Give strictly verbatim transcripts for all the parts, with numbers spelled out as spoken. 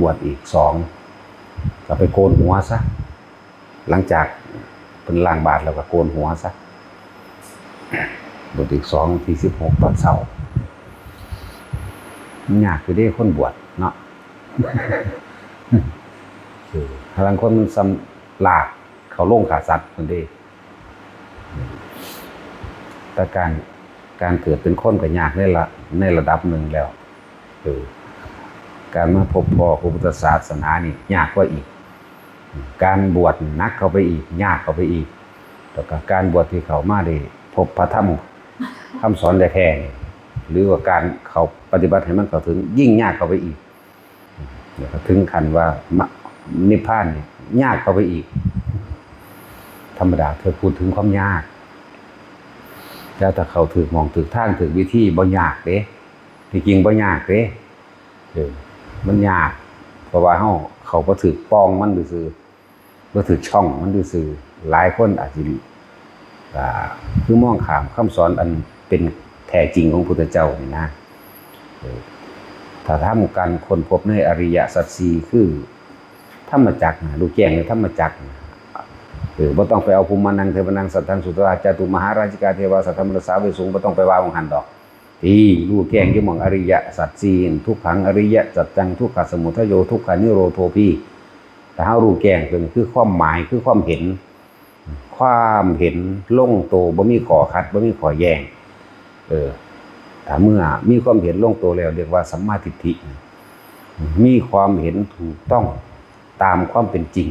บวชอีกสอง ก็ไปโกนหัวซะ หลังจากเพิ่นล้างบาตรแล้วก็โกนหัวซะ บวชอีกสอง ที่สิบหกตอนเช้า มันยากอยู่เด้คนบวชเนาะ คือพลังคนมันซ้ำลากเขาลงขาสัตว์มันเด้ แต่การ การเกิดเป็นคนก็ยากในระ ในระดับหนึ่งแล้ว คือการมาพบพ้อพระพุทธศาสนานี่ยากกว่าอีก การบวชหนักเข้าไปอีก ยากเข้าไปอีก แล้วก็การบวชที่เข้ามาได้พบพระธรรมคำสอนแท้ๆนี่ หรือว่าการเข้าปฏิบัติให้มันเข้าถึงยิ่งยากเข้าไปอีก แล้วก็ถึงขั้นว่ามะ นิพพานนี่ยากเข้าไปอีก ธรรมดาเธอพูดถึงความยาก แล้วถ้าเข้าถืกหม่องถืกทางถืกวิธีบ่ยากเด้ ที่จริงบ่ยากเด้ เออ มันยาก เพราะว่าเฮาเข้าบ่ถืกปองมันซื่อๆ บ่ถืกช่องมันซื่อๆ หลายคนอาจสิ อ่า คือมองข้ามคำสอนอันเป็นแท้จริงของพุทธเจ้านี่นะ เออ ถ้าทำการค้นพบในอริยสัจสี่คือธรรมจักรนะ รู้แจ้งในธรรมจักรนะ เออ บ่ต้องไปเอาภูมิมานัง เทวานัง สัทธัง สุตตา จาตุมหาราชิกา เทวา สัทธมรสสา เวสสุง บ่ต้องไปว่าของหันดอก ที่รู้แจ้งอยู่หม่องอริยสัจสี่ ทุกขังอริยสัจจัง ทุกขสมุทัยโย ทุกขานิโรโธพี ถ้าเฮารู้แจ้งตัวนี้คือความหมาย คือความเห็น ความเห็นลงตัว บ่มีข้อขัด บ่มีข้อแย้ง เออ ถ้าเมื่อมีความเห็นลงตัวแล้ว เรียกว่าสัมมาทิฏฐิ มีความเห็นถูกต้องตามความเป็นจริง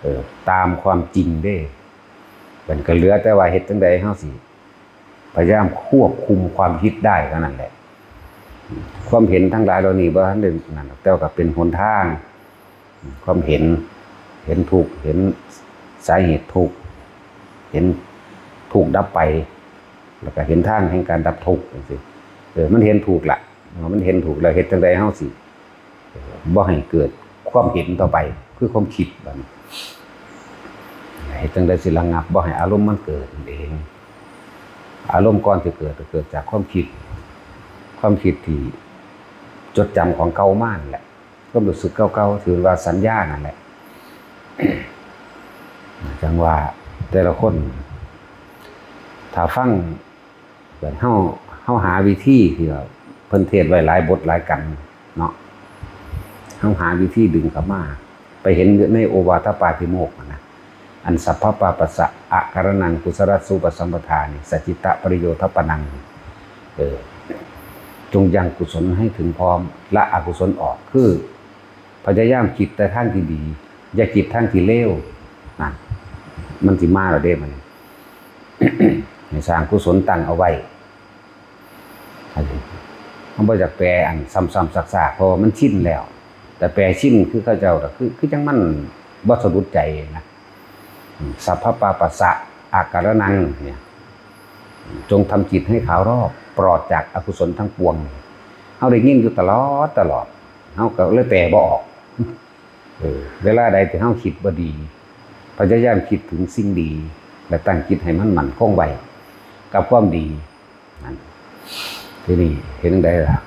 เออ ตามความจริงเด้ มันก็เหลือแต่ว่าเฮ็ดจั่งใดเฮาสิ พยายามควบคุมความคิดได้เท่านั้นแหละ ความเห็นทั้งหลายเหล่านี้บ่ทันได้นั่นดอก แต่ว่าก็เป็นหนทาง ความเห็น เห็นทุกข์ เห็นสาเหตุทุกข์ เห็นทุกข์ดับไป แล้วก็เห็นทางแห่งการดับทุกข์จั่งซี้ เออ มันเห็นถูกละ เมื่อมันเห็นถูกแล้ว เฮ็ดจั่งใดเฮาสิ บ่ให้เกิดความเห็นต่อไป คือความคิดบัดนี้ เฮ็ดจั่งใดสิระงับ บ่ให้อารมณ์มันเกิดนั่นเอง อารมณ์ก่อนสิเกิดก็เกิดจากความคิด ความคิดที่จดจำของเก่ามานั่นแหละ ความรู้สึกเก่าๆ ที่ว่าสัญญานั่นแหละ จั่งว่าแต่ละคน ถ้าฟัง เฮา เฮาหาวิธีที่ว่าเพิ่นเทศน์ไว้หลายบทหลายกันเนาะ เฮาหาวิธีดึงเข้ามา ไปเห็นในโอวาทปาติโมกข์นะ อันสัพพปาปัสสะอะการะณังกุศลสสุปสัมปทานี่ สัจจิตตปริโยธปนัง เออ จงยังกุศลให้ถึงพร้อม ละอกุศลออก คือพยายามคิดแต่ทางที่ดี อย่าคิดทางที่เลว นั่น มันสิมาแล้วเด้มัน ให้สร้างกุศลตั้งเอาไว้ มันบ่อยากแปลอันซ้ำๆซากๆ เพราะว่ามันชินแล้ว แต่แปลชินคือเขาเจ้าก็คือ คือจั่งมันบ่สะดุดใจนะ สัพพปาปัสสะอะการะณังเนี่ย จงทำจิตให้ขาวรอบ ปลอดจากอกุศลทั้งปวง เฮาได้ยินอยู่ตลอดตลอด เฮาก็เลยแปลบ่ออก เออ เวลาใดที่เฮาคิดบ่ดี พยายามคิดถึงสิ่งดี และตั้งจิตให้มันมั่นคงไว้กับความดีนั่น ทีนี้เห็นจั่งใดล่ะ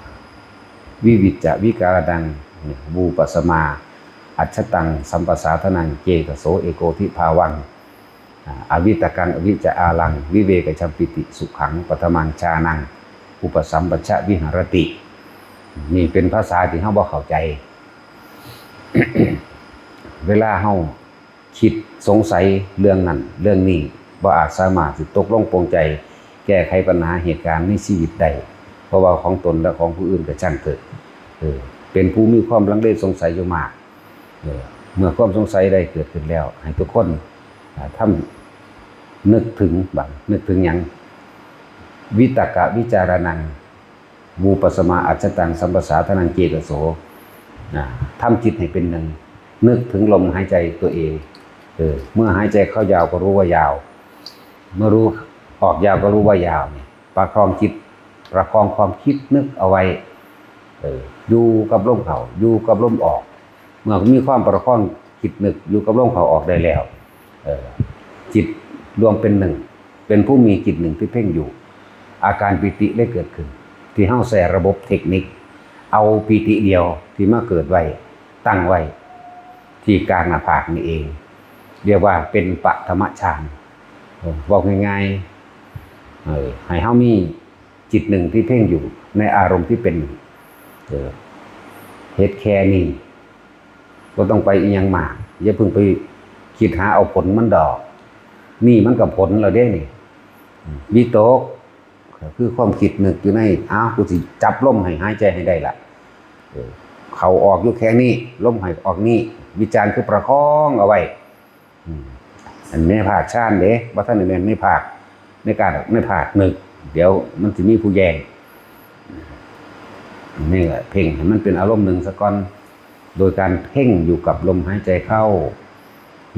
วิวิจจะวิการะณัง เนี่ย วิปัสสมา อัจฉตัง สัมปสาทานัง เจตโส เอโกธิภาวัง อ่า อวิตกัง อวิจจารัง วิเวกจัมปิติ สุขัง ปฐมังฌานัง อุปสัมปชะวิหารติ นี่เป็นภาษาที่เฮาบ่เข้าใจ เวลาเฮาคิดสงสัยเรื่องนั้นเรื่องนี้ บ่อาจสามารถสิตกลงปลงใจแก้ไขปัญหาเหตุการณ์ในชีวิตได้ เพราะว่าของตนและของผู้อื่นก็ช่างเถอะ เออ เป็นผู้มีความลังเลสงสัยอยู่มาก เออ เมื่อความสงสัยได้เกิดขึ้นแล้ว ให้ทุกคน อ่า ทำ นึกถึงบัด นึกถึงหยัง วิตกวิจารณัง วิปัสสมา อัจฉตัง สัมปสาทานัง เจตโส อ่า ทำจิตให้เป็นหนึ่ง นึกถึงลมหายใจตัวเอง เออ เมื่อหายใจเข้ายาวก็รู้ว่ายาว เมื่อรู้ออกยาวก็รู้ว่ายาวเนี่ย ประคองจิต ประคองความคิดนึกเอาไว้ เออ อยู่กับลมเข้า อยู่กับลมออก เมื่อมีความประคองจิตนึกอยู่กับลมเข้าออกได้แล้ว เออ จิตรวมเป็นหนึ่ง เป็นผู้มีจิตหนึ่งที่เพ่งอยู่ อาการปีติได้เกิดขึ้น ที่เฮาใช้ระบบเทคนิค เอาปีติเดียวที่มาเกิดไว้ ตั้งไว้ที่กลางหน้าผากนี่เอง เรียกว่าเป็นปฐมฌาน เออ เว้าง่ายๆ เออ ให้เฮามีจิตหนึ่งที่เพ่งอยู่ในอารมณ์ที่เป็นหนึ่ง เออ เฮ็ดแค่นี้ บ่ต้องไปอิหยังมาก อย่าเพิ่งไปคิดหาเอาผลมันดอก นี่มันก็ผลแล้วเด้นี่ วิตก ก็คือความคิดนึกอยู่ใน อ้าว กูสิจับลมให้หายใจให้ได้ละ เออ เข้าออกอยู่แค่นี้ ลมให้ออกนี่ วิจารณ์คือประคองเอาไว้ อืม อันในภาคฌานเด้ บ่ทันได้แม่นในภาค ในการ ในภาคนึก เดี๋ยวมันสิมีผู้แย่ง นี่แหละ เพ่งให้มันเป็นอารมณ์หนึ่งซะก่อน โดยการเพ่งอยู่กับลมหายใจเข้า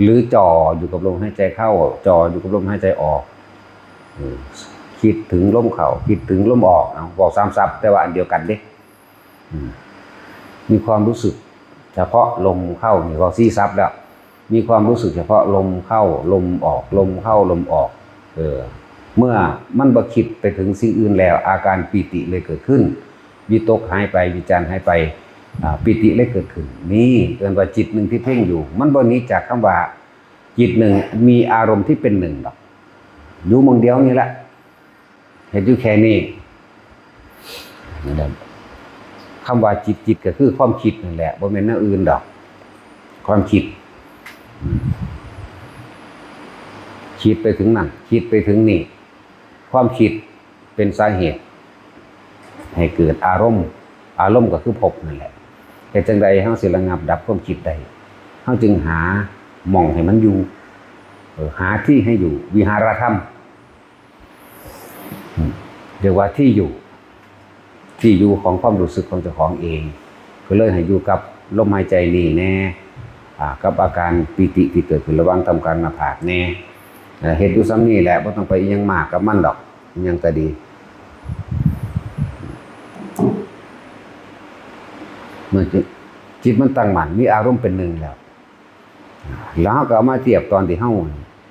หรือจ่ออยู่กับลมหายใจเข้า จ่ออยู่กับลมหายใจออก เออ คิดถึงลมเข้า คิดถึงลมออก เอา เว้าสามศัพท์ แต่ว่าอันเดียวกันเด้ อืม มีความรู้สึกเฉพาะลมเข้า นี่เว้าสี่ศัพท์แล้ว มีความรู้สึกเฉพาะลมเข้า ลมออก ลมเข้า ลมออก เออ เมื่อมันบ่คิดไปถึงสิ่งอื่นแล้ว อาการปีติเลยเกิดขึ้น วิตกหายไป วิจารณ์หายไป อ่า ปีติเลยเกิดขึ้น นี่เอิ้นว่าจิตหนึ่งที่เพ่งอยู่ มันบ่หนีจากคำว่าจิตหนึ่งมีอารมณ์ที่เป็นหนึ่งดอก อยู่หม่องเดียวนี่แหละ เฮ็ดอยู่แค่นี้ คำว่าจิต จิตก็คือความคิดนั่นแหละ บ่แม่นแนวอื่นดอก ความคิด อืม คิดไปถึงนั่น คิดไปถึงนี่ ความคิดเป็นสาเหตุ ให้เกิดอารมณ์ อารมณ์ก็คือภพนั่นแหละ เฮ็ดจั่งใดเฮาสิระงับดับความคิดได้ เฮาจึงหาหม่องให้มันอยู่ เออ หาที่ให้อยู่ วิหารธรรม อืม เรียกว่าที่อยู่ ที่อยู่ของความรู้สึกของเจ้าของเอง ก็เลยให้อยู่กับลมหายใจนี่แน่ อ่า กับอาการปีติที่เกิดขึ้นระหว่างทำกลางหน้าผากแน่ เอ่อ เฮ็ดอยู่ส่ำนี้แหละ บ่ต้องไปอิหยังมากกับมันดอก อิหยังก็ดี เมื่อจิต จิตมันตั้งมั่น มีอารมณ์เป็นหนึ่งแล้ว แล้วเราก็เอามาเทียบตอนที่เรา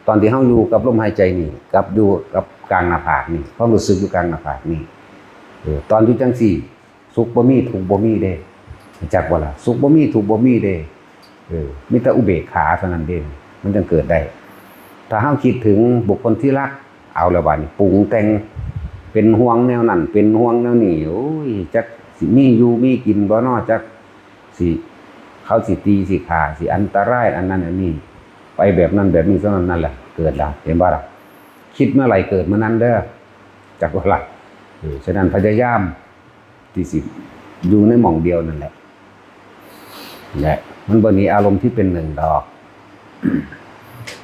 ตอนที่เราอยู่กับลมหายใจนี่ กับอยู่กับกลางหน้าผากนี่ ความรู้สึกอยู่กลางหน้าผากนี่ เออ ตอนอยู่จั่งซี้ สุขบ่มี ทุกข์บ่มีเด้ รู้จักบ่ล่ะ สุขบ่มี ทุกข์บ่มีเด้ เออ มีแต่อุเบกขาเท่านั้นเด้ มันจั่งเกิดได้ ถ้าเราคิดถึงบุคคลที่รัก เอาแล้วบาดนี้ปรุงแต่ง เป็นห่วงแนวนั้น เป็นห่วงแนวนี้ โอ้ย จักสิมีอยู่มีกินบ่น้อ จักสิ เขาสิตีสิฆ่า สิอันตราย อันนั้นอันนี้ ไปแบบนั้นแบบนี้ เท่านั้น นั่นแหละ เกิดแล้ว เห็นบ่ล่ะ คิดเมื่อไหร่เกิดเมื่อนั้นเด้อ จักบ่ล่ะ เออ ฉะนั้นพยายามที่สิอยู่ในหม่องเดียวนั่นแหละ และมันบ่หนีอารมณ์ที่เป็นหนึ่งดอก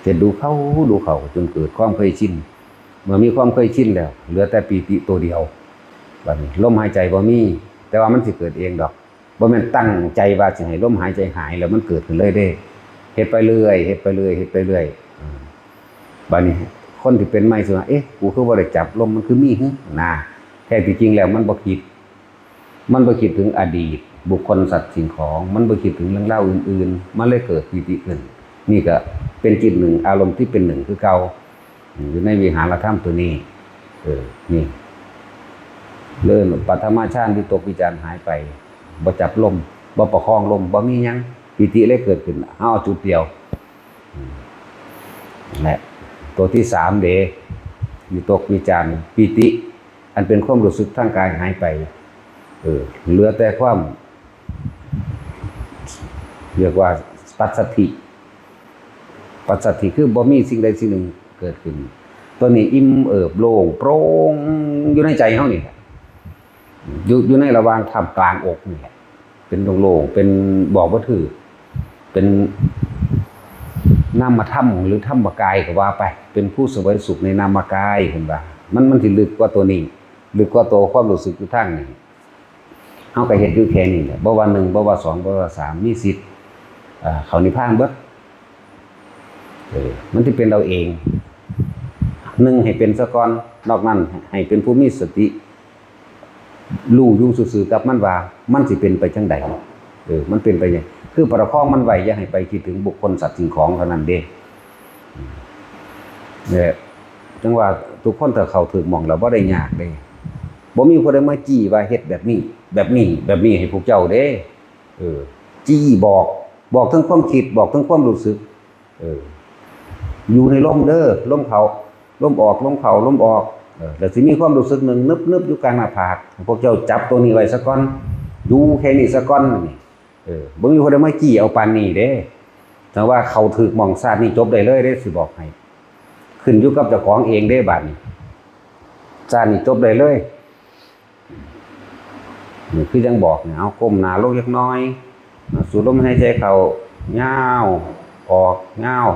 เฮ็ดดูเข้าดูเข้าจนเกิดความเคยชิน เมื่อมีความเคยชินแล้ว เหลือแต่ปีติตัวเดียว บัดนี้ลมหายใจบ่มี แต่ว่ามันสิเกิดเองดอก บ่แม่นตั้งใจว่าสิให้ลมหายใจหายแล้วมันเกิดขึ้นเลยเด้ เฮ็ดไปเรื่อย เฮ็ดไปเรื่อย เฮ็ดไปเรื่อย อืม บัดนี้คนที่เป็นใหม่สิว่า เอ๊ะ กูคือบ่ได้จับลม มันคือมีหึ นะ แท้ที่จริงแล้วมันบ่คิด มันบ่คิดถึงอดีต บุคคล สัตว์ สิ่งของ มันบ่คิดถึงเรื่องราวอื่นๆ มันเลยเกิดปีติขึ้น นี่ก็เป็นจิตหนึ่ง อารมณ์ที่เป็นหนึ่งคือเก่า อยู่ในวิหารธรรมตัวนี้ เออ นี่ เริ่มปฐมฌาน วิตกวิจารหายไป บ่จับลม บ่ประคองลม บ่มีหยัง ปีติเลยเกิดขึ้น เอาจุดเดียว อืม และตัวที่สามเด้ วิตกวิจาร ปีติ อันเป็นความรู้สึกทางกายหายไป เออ เหลือแต่ความ เรียกว่าปัสสัทธิ ปัสสัทธิคือบ่มีสิ่งใดสิ่งหนึ่งเกิดขึ้น ตัวนี้อิ่มเอิบโล่งโปร่งอยู่ในใจเฮานี่แหละ อยู่ อยู่ในระหว่างท่ามกลางอกนี่แหละ เป็นโล่งๆ เป็นบอกบ่ถูก เป็นนามธรรมหรือธรรมกายก็ว่าไป เป็นผู้เสวยสุขในนามกาย เพิ่นว่า มัน มันสิลึกกว่าตัวนี้ ลึกกว่าตัวความรู้สึกอยู่ทางนี้ เฮาก็เฮ็ดอยู่แค่นี้แหละ บ่ว่าหนึ่ง บ่ว่าสอง บ่ว่าสาม มีสิทธิ์ เอ่อ เข้านิพพานเบิด เออ มันสิเป็นเอาเอง หนึ่ง ให้เป็นซะก่อน นอกนั้นให้เป็นผู้มีสติ รู้อยู่ซื่อๆ กับมันว่า มันสิเป็นไปจั่งใด เออ มันเป็นไปจั่ง คือประคองมันไว้ อย่าให้ไปคิดถึงบุคคล สัตว์ สิ่งของเท่านั้นเด้ เนี่ย จั่งว่าทุกคนถ้าเข้าถูกหม่องแล้วบ่ได้ยากเด้ บ่มีผู้ใดมาจี้ว่าเฮ็ดแบบนี้ แบบนี้ แบบนี้ให้พวกเจ้าเด้ เออ จี้บอก บอกถึงความคิด บอกถึงความรู้สึก เออ อยู่ในลมเด้อ ลมเข้า ลมออก ลมเข้า ลมออก เออ แล้วสิมีความรู้สึกหนึ่งนึบๆอยู่กลางหน้าผาก พวกเจ้าจับตัวนี้ไว้ซะก่อน อยู่แค่นี้ซะก่อน นี่ เออ บ่มีผู้ใดมาจี้เอาปานนี้เด้ ถ้าว่าเข้าถืกหม่อง ชาตินี้จบได้เลยเด้ สิบอกให้ ขึ้นอยู่กับเจ้าของเองเด้ บาดนี้ ชาตินี้จบได้เลย นี่คือยังบอกเนี่ย เอาก้มหน้าลงจักหน่อย สูดลมหายใจเข้ายาว ออกยาว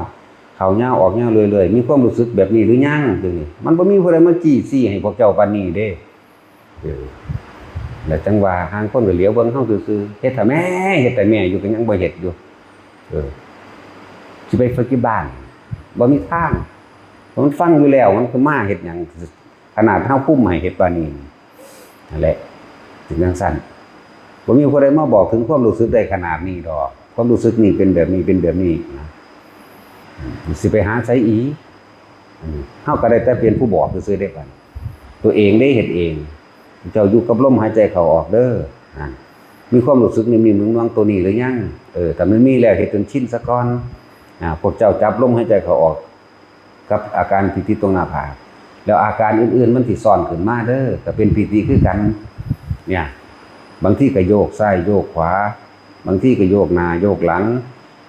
เข้ายาว ออกยาวเรื่อยๆ มีความรู้สึกแบบนี้หรือยัง เดี๋ยวนี้ มันบ่มีผู้ใดมาจี้ซี้ให้พวกเจ้าปานนี้เด้ เออ แล้วจั่งว่า ห่างคนก็เหลียวเบิ่งเฮาซื่อๆ เฮ็ดแต่แม่ เฮ็ดแต่แม่อยู่ ก็ยังบ่เฮ็ดอยู่ เออ สิไปฝึกอยู่บ้าน บ่มีทาง มันฟังอยู่แล้ว มันก็มาเฮ็ดหยัง ขนาดเฮาคุมให้เฮ็ดปานนี้ นั่นแหละ เป็นจั่งซั้น บ่มีผู้ใดมาบอกถึงความรู้สึกได้ขนาดนี้ดอก ความรู้สึกนี่เป็นแบบนี้ เป็นแบบนี้นะ อืม สิไปหาไสอีก อืม เฮาก็ได้แต่เป็นผู้บอกซื่อๆเด้ บัดนี้ ตัวเองได้เฮ็ดเอง เจ้าอยู่กับลมหายใจเข้าออกเด้อ นั่น มีความรู้สึกนิ่มๆนวลๆตัวนี้หรือยัง เออ ถ้ามันมีแล้ว เฮ็ดจนชินซะก่อน อ่า พวกเจ้าจับลมหายใจเข้าออก กับอาการปีติตรงหน้าผาก แล้วอาการอื่นๆมันสิซ้อนขึ้นมาเด้อ ก็เป็นปีติคือกัน เนี่ย บางทีก็โยกซ้ายโยกขวา บางทีก็โยกหน้าโยกหลัง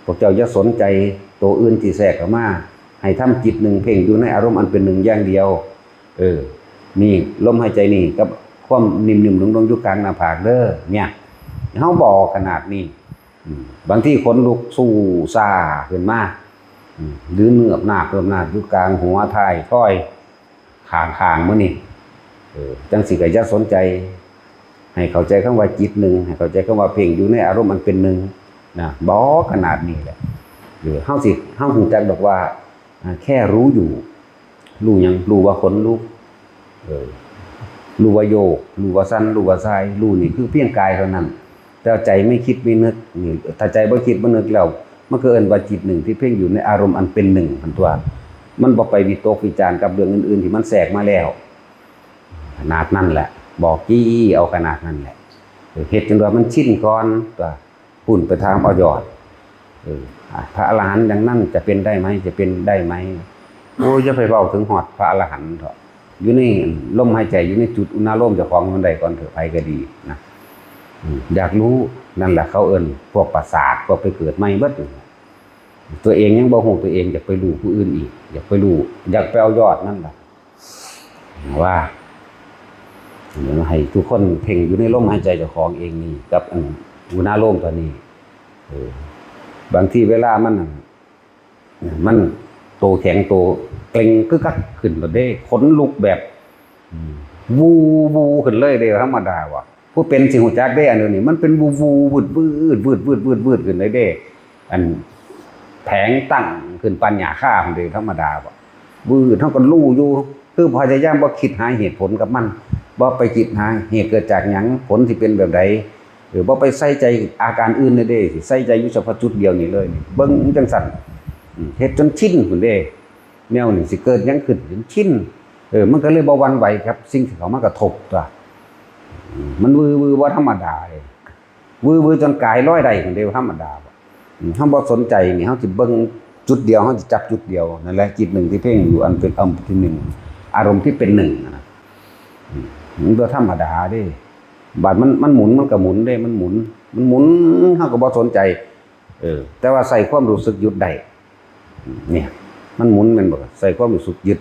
พวกเจ้าอย่าสนใจตัวอื่นที่แทรกเข้ามา ให้ทำจิตหนึ่งเพ่งอยู่ในอารมณ์อันเป็นหนึ่งอย่างเดียว เออ นี่ลมหายใจนี่กับความนิ่มๆนุ่มๆอยู่กลางหน้าผากเด้อ เนี่ย เฮาบอกขนาดนี้ อืม บางทีขนลุกสู้ซ่าขึ้นมา อืม หรือเนือบหน้าเนือบหน้าอยู่กลางหัวท้ายทอย ข้างๆมื้อนี่ เออ จั่งซี้ก็อย่าสนใจ ให้เข้าใจคำว่าจิตหนึ่ง ให้เข้าใจคำว่าเพ่งอยู่ในอารมณ์อันเป็นหนึ่ง นะ บอกขนาดนี้แหละ เออ เฮาสิ เฮาฮู้จักดอกว่า อ่า แค่รู้อยู่ รู้หยัง รู้ว่าขนลุก เออ รู้ว่าโยก รู้ว่าสั่น รู้ว่าส่าย รู้นี่คือเพียงกายเท่านั้น แต่ใจไม่คิดไม่นึก นี่ ถ้าใจบ่คิดบ่นึกแล้ว มันก็เอิ้นว่าจิตหนึ่งที่เพ่งอยู่ในอารมณ์อันเป็นหนึ่งหั่นตั่ว มันบ่ไปวิตกวิจารณ์กับเรื่องอื่นๆที่มันแทรกมาแล้ว ขนาดนั้นแหละ บอกจี้เอาขนาดนั้นแหละ เออ เฮ็ดจนว่ามันชินก่อนตั่ว พู้นไปถามเอายอด เออ อ่ะ พระอรหันต์อย่างนั้นจะเป็นได้ไหม จะเป็นได้ไหม โอ้ย อย่าไปเว้าถึงฮอดพระอรหันต์เถาะ อยู่ในลมหายใจ อยู่ในจุดอุณาโลมเจ้าของมันได้ก่อนเถอะ ไผก็ดีนะ อืม อยากรู้ นั่นแหละเขาเอิ้นพวกประสาท พวกไปเกิดใหม่เบิด ตัวเองยังบ่ฮู้ตัวเอง อยากไปรู้ผู้อื่นอีก อยากไปรู้ อยากไปเอายอดนั่นล่ะ ว่า ให้ทุกคนเพ่งอยู่ในลมหายใจเจ้าของเองนี่ กับอันอุณาโลมตัวนี้ เออ บางทีเวลามันนั่น มันโตแข็งโตเกร็งกึกกักขึ้นแล้วเด้ ขนลุกแบบ อืม วู วูขึ้นเลยเด้ ธรรมดาว่ะ ผู้เป็นสิฮู้จักเด้ อันเดี๋ยวนี้มันเป็น วู วู วืด วืด วืด วืด วืด วืด วืดขึ้นเลยเด้ อันแผงตั้งขึ้นปานหญ้าคาหั่นเด้ ธรรมดาว่ะ วืด เฮาก็รู้อยู่ คือพยายามบ่คิดหาเหตุผลกับมัน บ่ไปคิดหาเหตุเกิดจากหยัง ผลสิเป็นแบบใด เออ บ่ไปใส่ใจอาการอื่นเลยเด้ สิใส่ใจอยู่เฉพาะจุดเดียวนี่เลย เบิ่งจั่งซั่น อืม เฮ็ดจนชินพุ้นเด้ แนวนี้สิเกิดหยังขึ้นจนชิน เออ มันก็เลยบ่หวั่นไหวกับสิ่งที่เข้ามากระทบตั่ว อืม มันวือวือบ่ธรรมดาเด้ วือวือจนกายลอยได้พุ้นเด้ ธรรมดาบ่ อืม เฮาบ่สนใจนี่ เฮาสิเบิ่งจุดเดียว เฮาสิจับจุดเดียว นั่นแหละ จิตหนึ่งที่เพ่งอยู่ อันเป็นอารมณ์ที่หนึ่ง อารมณ์ที่เป็นหนึ่งนะ อืม มันบ่ธรรมดาเด้ บาดมัน มันหมุน มันก็หมุนเด้ มันหมุน มันหมุน เฮาก็บ่สนใจ เออ แต่ว่าใส่ความรู้สึกหยุดได้ เนี่ย มันหมุนแม่นบ่ ใส่ความรู้สึกหยุด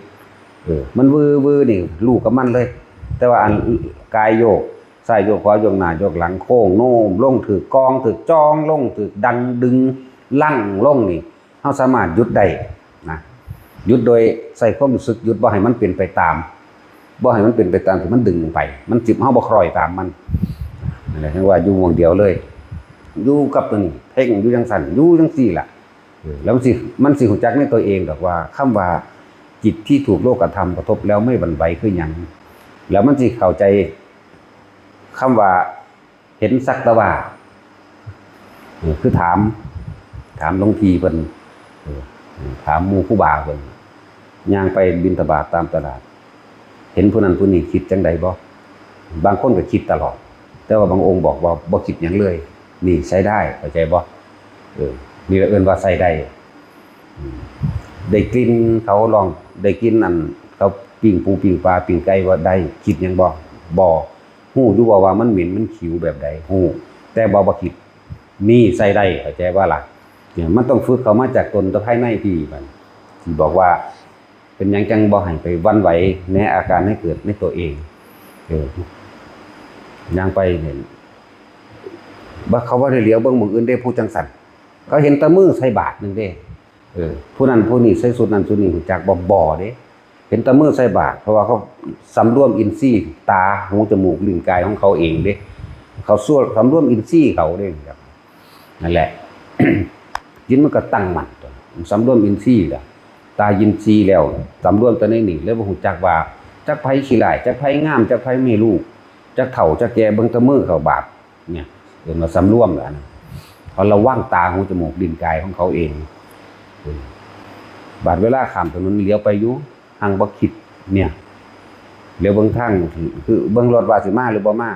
เออ มันวือวือนี่ รู้กับมันเลย แต่ว่าอันกายโยก ซ้ายโยกขวา โยกหน้าโยกหลัง โค้งโน้มลง ถืกกอง ถืกจองลง ถืกดันดึงลั่งลงนี่ เฮาสามารถหยุดได้นะ หยุดโดยใส่ความรู้สึกหยุด บ่ให้มันเป็นไปตาม บ่ให้มันเป็นไปตามที่มันดึงไป มันจิบเฮาบ่คล้อยตามมัน นั่นแหละ เรียกว่าอยู่หม่องเดียวเลย อยู่กับตัวนี้ เพ่งอยู่จั่งซั่น อยู่จั่งซี่ล่ะ เออ แล้วมันสิ มันสิฮู้จักในตัวเองดอกว่า คำว่าจิตที่ถูกโลกธรรมกระทบแล้วไม่หวั่นไหวคือหยัง แล้วมันสิเข้าใจคำว่าเห็นสักแต่ว่า เออ คือถาม ถามหลวงพี่เพิ่น เออ ถามหมู่ครูบาเพิ่น ย่างไปบิณฑบาตตามตลาด เห็นผู้นั้นผู้นี้คิดจั่งใดบ่ บางคนก็คิดตลอด แ แต่ว่าบางองค์บอกว่าบ่คิดหยังเลย นี่ใช้ได้ เข้าใจบ่ เออ นี่ละเอิ้นว่าใช้ได้ อืม ได้กลิ่นเขาลอง ได้กลิ่นอันเขาปิ้งปูปิ้งปลาปิ้งไก่ว่าได้ คิดหยังบ่ บ่ ฮู้อยู่บ่ว่ามันเหม็นมันขิวแบบใด ฮู้ แต่บ่ บ่คิด นี่ใช้ได้ เข้าใจบ่ล่ะ เนี่ย มันต้องฝึกเข้ามาจากตน แต่ภายในพี่มัน ที่บอกว่า เป็นหยังจังบ่ให้ไปหวั่นไหวในอาการให้เกิดในตัวเอง เออ ย่างไปเนี่ย บ่ เขาบ่ได้เหลียวเบิ่งหม่องอื่นเด้ ผู้จังซั่น เขาเห็นแต่มือใส่บาตรหนึ่งเด้ เออ ผู้นั้นผู้นี้ใส่ชุดนั้นชุดนี้ ฮู้จักบ่ บ่เด้ เห็นแต่มือใส่บาตร เพราะว่าเขาสำรวมอินทรีย์ ตา หู จมูก ลิ้น กายของเขาเองเด้ เขาสวดสำรวมอินทรีย์เขาเด้ นั่นแหละ จิตมันก็ตั้งมั่นตัว สำรวมอินทรีย์ล่ะ ตายินทรีย์แล้ว สำรวมตัวในนี่ แล้วบ่ฮู้จักว่า จักไผขี้ร้าย จักไผงาม จักไผมีลูก จักเฒ่า จักแก่ เบิ่งแต่มือเขาบาด เนี่ย เอิ้นว่าสำรวมล่ะนะ เขาระวังตา หู จมูก ลิ้น กายของเขาเอง เออ บาดเวลาข้ามถนนเหลียวไปอยู่ หังบ่คิด เนี่ย เหลียวเบิ่งทาง คือเบิ่งรถว่าสิมาหรือบ่มา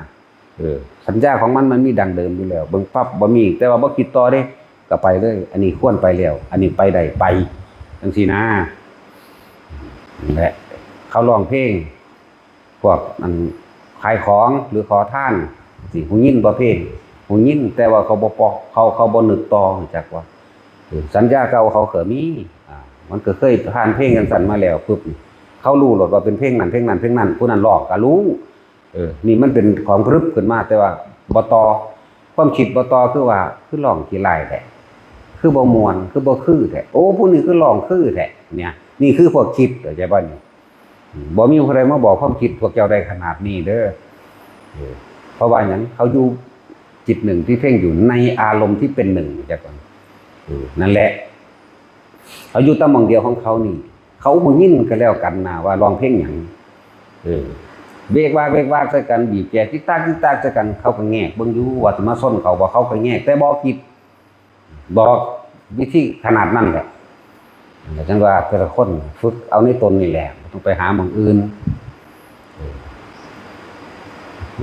เออ สัญญาของมันมันมีดังเดิมอยู่แล้ว เบิ่งปั๊บบ่มี แต่ว่าบ่คิดต่อเด้ ก็ไปเลย อันนี้ควรไปแล้ว อันนี้ไปได้ไป จังซี้นะ นั่นแหละ เขาร้องเพลง พวกอันขายของหรือขอทานสิ ฮู้ยินบ่เพลง ฮู้ยิน แต่ว่าเขาบ่ปอก เขา เขาบ่นึกต่อ ฮู้จักบ่ เออ สัญญาเก่าเขาก็มี อ่า มันก็เคยผ่านเพลงจังซั่นมาแล้วปุ๊บ เขารู้โลดว่าเป็นเพลงนั้น เพลงนั้น เพลงนั้น ผู้นั้นร้องก็รู้ เออ นี่มันเป็นของพรึบขึ้นมา แต่ว่าบ่ต่อ ความคิดบ่ต่อ คือว่า คือร้องขี้ร้ายแท้ คือบ่ม่วน คือบ่คือแท้ โอ้ ผู้นี้คือร้องคือแท้ เนี่ย นี่คือพวกคิด เข้าใจบ่นี่ อืม บ่มีผู้ใดมาบอกความคิดพวกเจ้าได้ขนาดนี้เด้อ เออ เพราะว่าหยัง เขาอยู่จิตหนึ่งที่เพ่งอยู่ในอารมณ์ที่เป็นหนึ่ง เข้าใจบ่ เออ นั่นแหละ เขาอยู่แต่หม่องเดียวของเขานี่ เขาฮู้ยินก็แล้วกันนะ ว่าร้องเพลงหยัง เออ เวกวากเวกวากใส่กัน บีบแกติ๊กตักติ๊กตักใส่กัน เขาก็แงกเบิ่งอยู่ ว่าสิมาชนเขาบ่ เขาก็แงก แต่บ่คิด บอกวิธีขนาดนั้นแหละ จังว่าแต่ละคนฝึกเอาในตนนี่แหละ บ่ต้องไปหาหม่องอื่น เออ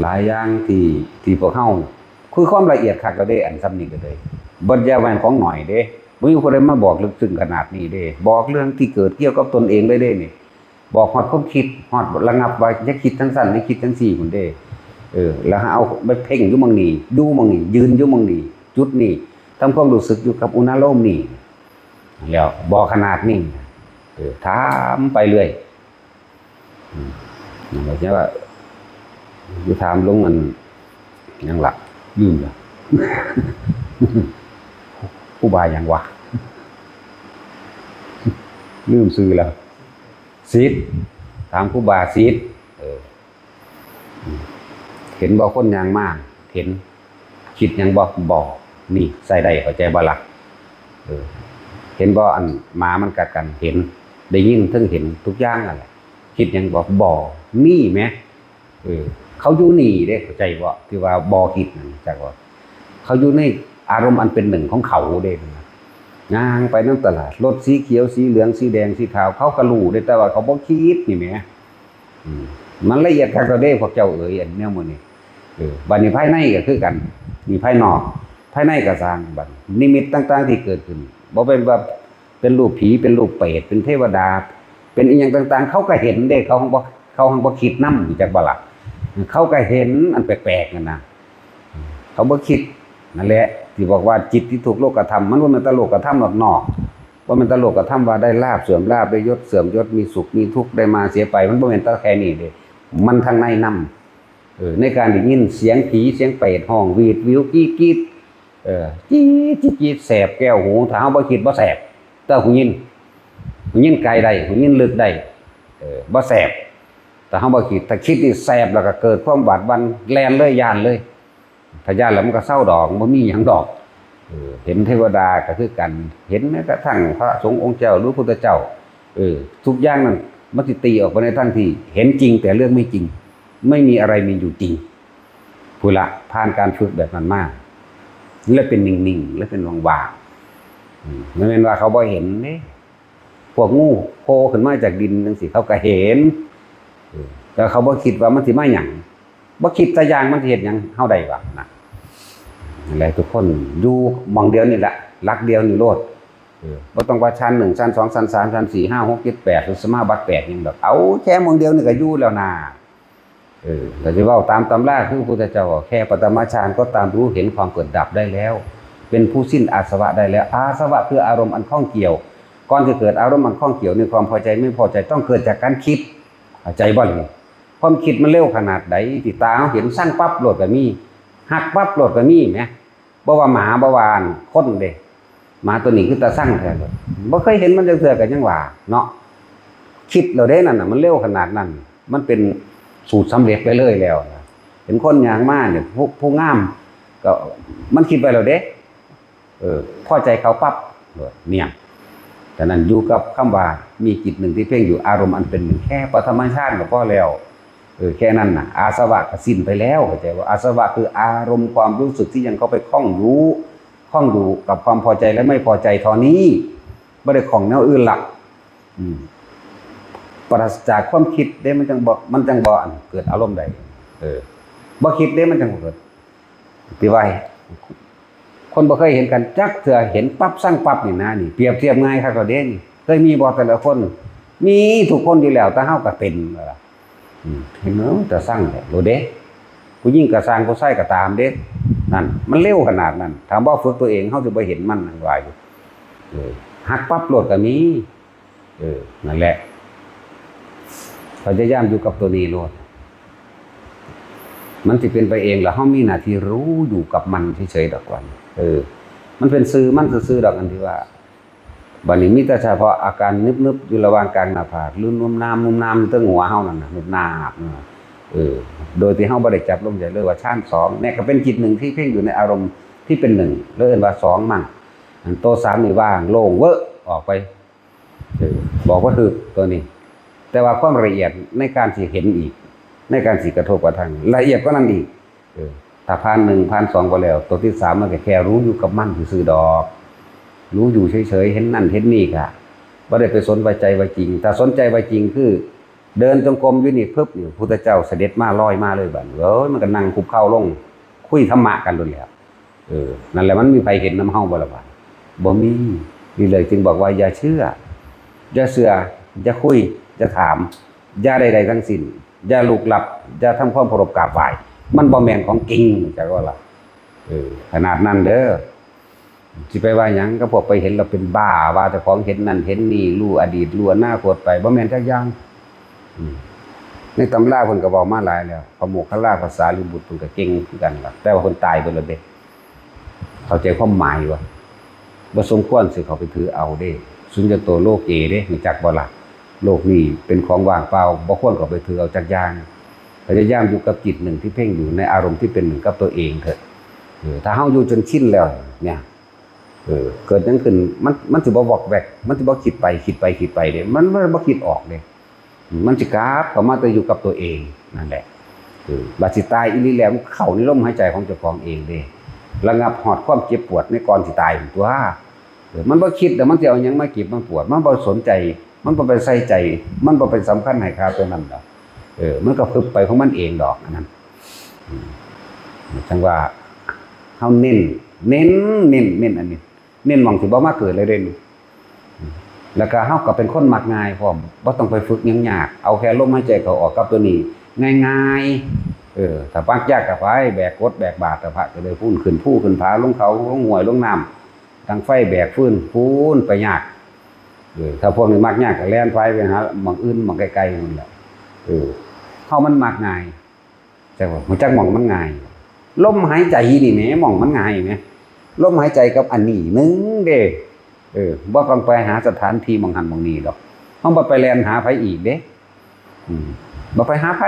หลายอย่างที่ ที่พวกเฮา คือความละเอียดคักแล้วเด้ อันส่ำนี้ก็เลย บ่ อย่าแม่นของน้อยเด้ บ่มีผู้ใดมาบอกลึกซึ้งขนาดนี้เด้ บอกเรื่องที่เกิดเกี่ยวกับตนเองเลยเด้นี่ บอกฮอดความคิด ฮอดระงับว่าอย่าคิดจังซั่น อย่าคิดจังซี่พุ้นเด้ เออ แล้วเอาไปเพ่งอยู่หม่องนี้ อยู่หม่องนี้ ยืนอยู่หม่องนี้ จุดนี้ ทำความรู้สึกอยู่กับอุณาโลมนี้ แล้วบอกขนาดนี้ เออ ถามไปเรื่อย อืม นั่นแหละ จังว่า อยู่ถามหลวงอัน หยังล่ะ ลืมละ ครูบาหยังวะ ลืมชื่อแล้ว สิทธิ์ ถามครูบาสิทธิ์ เออ อืม เห็นบ่คนย่างมา เห็น คิดหยังบ่ บ่ นี่ใช้ได้ เข้าใจบ่ล่ะ เออ เห็นบ่ อันหมามันกัดกัน เห็น ได้ยินเทิงเห็นทุกอย่างนั่นแหละ คิดหยังบ่ บ่ นี่แหม เออ เขาอยู่นี่เด้ เข้าใจบ่ ที่ว่าบ่คิดนั่น จักว่า เขาอยู่ในอารมณ์อันเป็นหนึ่งของเขาเด้ ย่างไปนำตลาด รถสีเขียว สีเหลือง สีแดง สีขาว เขาก็รู้เด้ แต่ว่าเขาบ่คิดนี่แหม อืม มันละเอียดคักแล้วเด้ พวกเจ้าเอ๋ย อันแนวหมู่นี้ เออ บัดนี้ภายในก็คือกัน นี่ภายนอก ภายในก็ซ่าง บัดนิมิตต่างๆที่เกิดขึ้น บ่เป็นว่าเป็นรูปผี เป็นรูปเปรต เป็นเทวดา เป็นอิหยังต่างๆ เขาก็เห็นเด้ เขาหั้งบ่ เขาหั้งบ่คิดนำ จักบ่ล่ะ เขาก็เห็นอันแปลกๆนั่นน่ะ เขาบ่คิด นั่นแหละ ที่บอกว่าจิตที่ถูกโลกธรรม มันบ่แม่นแต่โลกธรรมนอกๆ บ่แม่นแต่โลกธรรมว่าได้ลาภเสื่อมลาภ ได้ยศเสื่อมยศ มีสุขมีทุกข์ ได้มาเสียไป มันบ่แม่นแต่แค่นี้เด้ มันทางในนำ เออ ในการได้ยินเสียงผีเสียงเปรตฮ้องหวีดหวิวกรี๊ดกรี๊ด เออ จี๊ดจี๊ดจี๊ด แสบแก้วหู ถ้าเฮาบ่คิดบ่แสบ แต่ฮู้ยิน ฮู้ยินไกลได้ ฮู้ยินลึกได้ เออ บ่แสบ แต่เฮาบ่คิด ถ้าคิดนี่แสบ แล้วก็เกิดความหวาดหวั่น แล่นเลย ย้านเลย ถ้าย้านแล้วมันก็เซาดอก บ่มีหยังดอก เออ เห็นเทวดาก็คือกัน เห็นแม้กระทั่งพระสงฆ์องค์เจ้าหรือพุทธเจ้า เออ ทุกอย่างนั้นมันสิตีออกไปในทางที่เห็นจริงแต่เรื่องไม่จริง ไม่มีอะไรมีอยู่จริง พุ้นละ ผ่านการฝึกแบบนั้นมา และเป็นนิ่งๆ และเป็นว่างๆ อืม บ่แม่นว่าเขาบ่เห็นเด้ พวกงูโผล่ขึ้นมาจากดินจังซี้ เขาก็เห็น เออ แต่เขาบ่คิดว่ามันสิมาหยัง บ่คิดจักอย่างมันสิเฮ็ดหยังเฮาได้วะนะ นั่นแหละ ทุกคนอยู่หม่องเดียวนี่แหละ หลักเดียวนี่โลด เออ บ่ต้องว่าชั้นหนึ่ง ชั้นสอง ชั้นสาม ชั้นสี่ ห้า หก เจ็ด แปด หรือสมาบัติแปดหยังดอก เอาแค่หม่องเดียวนี่ก็อยู่แล้วนะ เออ แต่สิเว้าตามตำราคือพระพุทธเจ้าว่าแค่ปฐมฌานก็ตามรู้เห็นความเกิดดับได้แล้ว เป็นผู้สิ้นอาสวะได้แล้ว อาสวะคืออารมณ์อันข้องเกี่ยว ก่อนจะเกิดอารมณ์อันข้องเกี่ยวในความพอใจไม่พอใจต้องเกิดจากการคิด เข้าใจบ่นี่ ความคิดมันเร็วขนาดใด ที่ตาเฮาเห็นซังปั๊บโลดก็มี ฮักปั๊บโลดก็มีแหม บ่ว่าหมา บ่ว่าคนเด้ หมาตัวนี้คือตาซังแท้เลย บ่เคยเห็นมันจักเทื่อก็ยังว่าเนาะ คิดแล้วเด้นั่นน่ะ มันเร็วขนาดนั้น มันเป็นสูตรสำเร็จไปเลยแล้วนะ เห็นคนย่างมาเนี่ย ผู้ ผู้งาม ก็มันคิดไว้แล้วเด้ เออ พอใจเขาปั๊บ เนี่ย ฉะนั้นอยู่กับคำว่ามีจิตหนึ่งที่เพ่งอยู่ อารมณ์อันเป็นหนึ่ง แค่ปฐมฌานก็พอแล้ว เออ แค่นั้นน่ะ อาสวะก็สิ้นไปแล้ว เข้าใจว่า อาสวะคืออารมณ์ความรู้สึกที่ยังเข้าไปข้องอยู่ ข้องอยู่กับความพอใจและไม่พอใจเท่านี้ บ่ได้ข้องแนวอื่นละ อืม ปราศจากความคิดเด้ มันจังบ่ มันจังบ่อันเกิดอารมณ์ใด เออ บ่คิดเด้ มันจังบ่เกิด ที่ว่า คนบ่เคยเห็นกันจักเทื่อ เห็นปั๊บซังปั๊บนี่นะ นี่ เปรียบเทียบง่ายคักแล้วเด้นี่ เคยมีบ่แต่ละคน มีทุกคนอยู่แล้ว แต่เฮาก็เป็น อืม เห็นเนาะ แต่ซังแหละ โลดเด้ ผู้หญิงก็ซ่าง ผู้ชายก็ตามเด้ นั่น มันเร็วขนาดนั้น ถามว่าฝึกตัวเอง เฮาสิบ่เห็นมัน นั่นว่าอยู่ เออ ฮักปั๊บโลดก็มี เออ นั่นแหละ พยายามอยู่กับตัวนี้โลด มันสิเป็นไปเอง แล้วเฮามีหน้าที่รู้อยู่กับมันเฉยๆดอกว่า เออ มันเป็นซื่อมันซื่อๆดอก อันที่ว่า บัดนี้มีแต่เฉพาะอาการนึบๆอยู่ระหว่างกลางหน้าผาก หรือนุ่มน้ำนุ่มน้ำอยู่เทิงหัวเฮานั่นน่ะ นุบนาบนั่นน่ะ เออ โดยที่เฮาบ่ได้จับลมใหญ่เลยว่าฌานสองเนี่ย ก็เป็นจิตหนึ่งที่เพ่งอยู่ในอารมณ์ที่เป็นหนึ่ง แล้วเอิ้นว่าสองมั่ง อันโตสามนี่ว่างโล่งเวอะออกไป เออ บอกบ่ถืกตัวนี้ แต่ว่าความละเอียดในการสิเห็นอีก ในการสิกระทบกระทั่ง ละเอียดกว่านั้นอีก เออ ถ้าผ่านหนึ่ง ผ่านสองไปแล้ว ตัวที่สามมันก็แค่รู้อยู่กับมันซื่อๆดอก รู้อยู่เฉยๆ เห็นนั่นเห็นนี่กะ บ่ได้ไปสนใจว่าจริง ถ้าสนใจว่าจริงคือ เดินจงกรมอยู่นี่ปึ๊บ นี่ พุทธเจ้าเสด็จมาลอยมาเลยบัดนี้ เอ้ย มันก็นั่งคุกเข่าลง คุยธรรมะกันโลดแหล้ว เออ นั่นแหละ มันมีไผเห็นนำเฮาบ่ล่ะวะ บ่มี นี่เลยจึงบอกว่าอย่าเชื่อ อย่าเชื่อ อย่าคุย อย่าถาม อย่าใดๆทั้งสิ้น อย่าลุกลับ อย่าทำความเคารพกราบไหว้ มันบ่แม่นของจริง จักว่าล่ะ เออ ขนาดนั้นเด้อ สิไปว่าหยังกับพวกไปเห็นแล้วเป็นบ้า ว่าเจ้าของเห็นนั่นเห็นนี่ รู้อดีต รู้อนาคตไป บ่แม่นจักอย่าง อืม ในตำราเพิ่นก็เว้ามาหลายแล้ว พระโมคคัลลา พระสารีบุตรเพิ่นก็เก่งคือกันล่ะ แต่ว่าเพิ่นตายเบิดแล้วเด้ เข้าใจความหมายบ่ บ่สมควรสิเข้าไปถือเอาเด้ สุญญโตโลเกเด้ รู้จักบ่ล่ะ โลกนี้เป็นของว่างเปล่า บ่ควรเข้าไปถือเอาจักอย่าง พยายามอยู่กับจิตหนึ่งที่เพ่งอยู่ในอารมณ์ที่เป็นหนึ่งกับตัวเองเถอะ เออ ถ้าเฮาอยู่จนชินแล้วเนี่ย เออ เกิดหยังขึ้น มัน มันสิบ่วอกแวก มันสิบ่คิดไป คิดไป คิดไปเด้ มัน มันบ่คิดออกเด้ มันสิกลับเข้ามาแต่อยู่กับตัวเองนั่นแหละ เออ บัดสิตายอีหลีแล้ว มันเข้าในลมหายใจของเจ้าของเองเด้ ระงับฮอดความเจ็บปวดในก่อนสิตายพู้นตั๊ว เออ มันบ่คิดแล้วมันสิเอาหยังมาเจ็บมาปวด มันบ่สนใจ มันบ่ไปใส่ใจ มันบ่ไปสำคัญให้ค่าตัวนั้นดอก เออ มันก็พึบไปของมันเองดอก อันนั้น อืม จั่งว่า เฮาเน้น เน้น เน้น เน้นอันนี้ เน้นหม่องที่บ่มาเกิดเลยเด้นี่ อืม แล้วก็เฮาก็เป็นคนมักง่ายพร้อม บ่ต้องไปฝึกหยังยาก เอาแค่ลมหายใจเข้าออกกับตัวนี้ ง่ายๆ เออ ถ้ามักยากก็ไปแบกกรดแบกบาตร พระก็เลยพู้นขึ้นภูขึ้นผา ลงเขา ลงห้วย ลงน้ำ ดังไฟแบกฟืน พู้นไปยาก เออ ถ้าพวกนี้มักยากก็แล่นไฟไปหาหม่องอื่น หม่องไกลๆนั่นแหละ เออ เฮามันมักง่าย จักว่า รู้จักหม่องมันง่าย ลมหายใจนี่แหม หม่องมันง่ายแหม ลมหายใจกับอันนี้หนึ่งเด้ เออ บ่ต้องไปหาสถานที่หม่องหั้นหม่องนี้ดอก เฮาบ่ไปแล่นหาไผอีกเด้ อืม บ่ไปหาไผ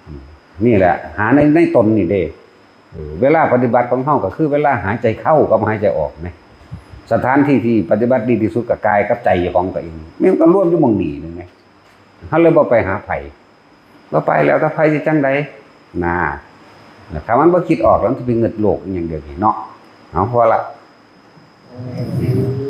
อืม นี่แหละ หาใน ในตนนี่เด้ เออ เวลาปฏิบัติของเฮาก็คือเวลาหายใจเข้ากับหายใจออกนะ สถานที่ที่ปฏิบัติดีที่สุดก็กายกับใจของตัวเอง มันก็รวมอยู่หม่องนี้นึงไง เฮาเลยบ่ไปหาไผ บ่ไปแล้ว แต่ไผสิจั่งใด น่า ถ้ามันบ่คิดออกแล้วมันสิไปเงิดโลกอีหยังเดี๋ยวนี้เนาะ เอา พอละ สาธุ